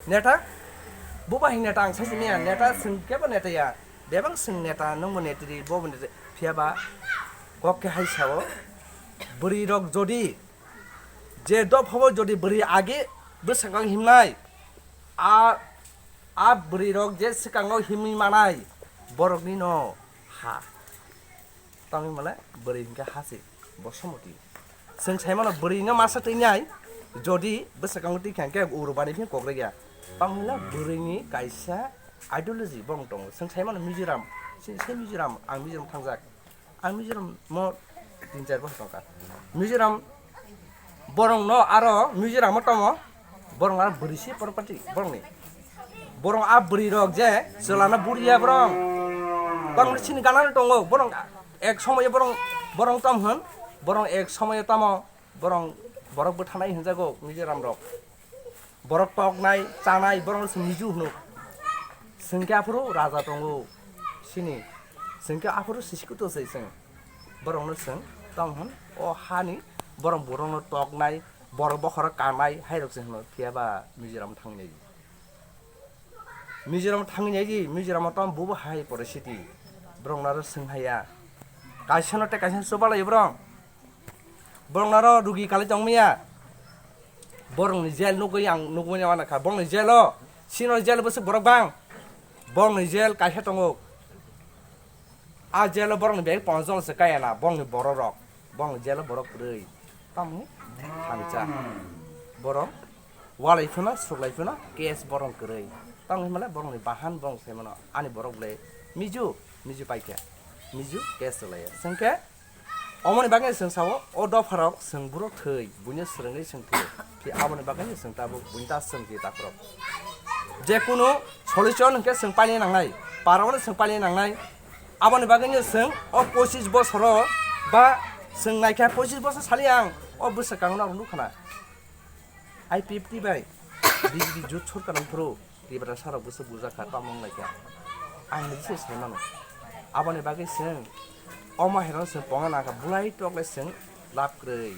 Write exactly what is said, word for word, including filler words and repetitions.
Neta? Bo bahai neta ang sai simi ya, neta swng kebo neta ya. Bebak swng neta, nwng bo netri, bo bo netri. Phiya ba kok khe hai sao. Bwrwi rok jodi je dophao jodi bwrwi age bwskango himnai, a, a bwrwi rok je swkango himwi manai, borokni no ha. Tamni mane bwrwi hinkhe ha se, bo somoti. Chwng sai mano bwrwi no masa twi nai, jodi bwskango twi kha hinkhe uro bani phim kok rwya. Tamni mane bwrwini kaisa ideology bong tongo. Chwng sai mano Mizoram, se, se Mizoram, ang Mizoram thangjak. Ang Mizoram mo tin char bochor tongkha. Mizoram borong no aro Mizoram o tamo borong aro bwrwi se property borong ni. Borong a bwrwi rok je chwla no buriya borong. Bang sini gana no tongo borong ek somoyo borong borong tam hwn borong ek somoyo tamo borong borok bwthanai hwnjago Mizoram rok. Borok toknai, chanai, borokno chwng Miju hwno. Chwng khe aphuru raja tongo, sini. Chwng khe aphuru sisikuto se chwng. Borokno chwng tong hwn, o hani borok borokno toknai, borok bokhorok kanai, hairok se hwno. Phiya ba Mizoram thangwi nai di. Mizoram thangwi nai di, Mizoram o tong bubo hai porositi. Borokno aro chwng haya. Kaisano tei kaisano chubalai borok. Borokno aro rugi kalai tongmaya. Borokni jail nugwi ang nugwi mano kha. Borokni jail o, sino jail bwswk borok bang. Borokni jail kaisa tongo. A jail o borokni bag ponchas jon se kaya na, borokni borok rok. Borokni jail o borok kwrwi. Tamni hamcha. Borok walai phano, suklai phano, case borok kwrwi. Tamni hwnmale borokni bahan borok sai mano. Ani borok le Miju, Miju paikha. Miju case rwlaiya. Chwngkhe Omoni bagwi chwng sao, o dopharok chwng borok thwi, buino swrwngwi chwng thwi. Khe aboni bagwi chwng tabuk buini ta chwng khe takhorok. Je kunu solution hwnkhe chwng paina nangnai, parano chwng paina nangnai. Aboni bagwi chwng o pochis bosoro ba chwng naikha pochis bosor sali ang o bwswkangno ang nukha na. I P F T bai B J P jut sorkar wngphuru Tiprasa rok bwswk bujak kha, tamo wnglaikha. Ang nini se sai mano. Aboni bagwi chwng omo hai rok chwng pongna nangkha, bulai tok le chwng lab kwrwi.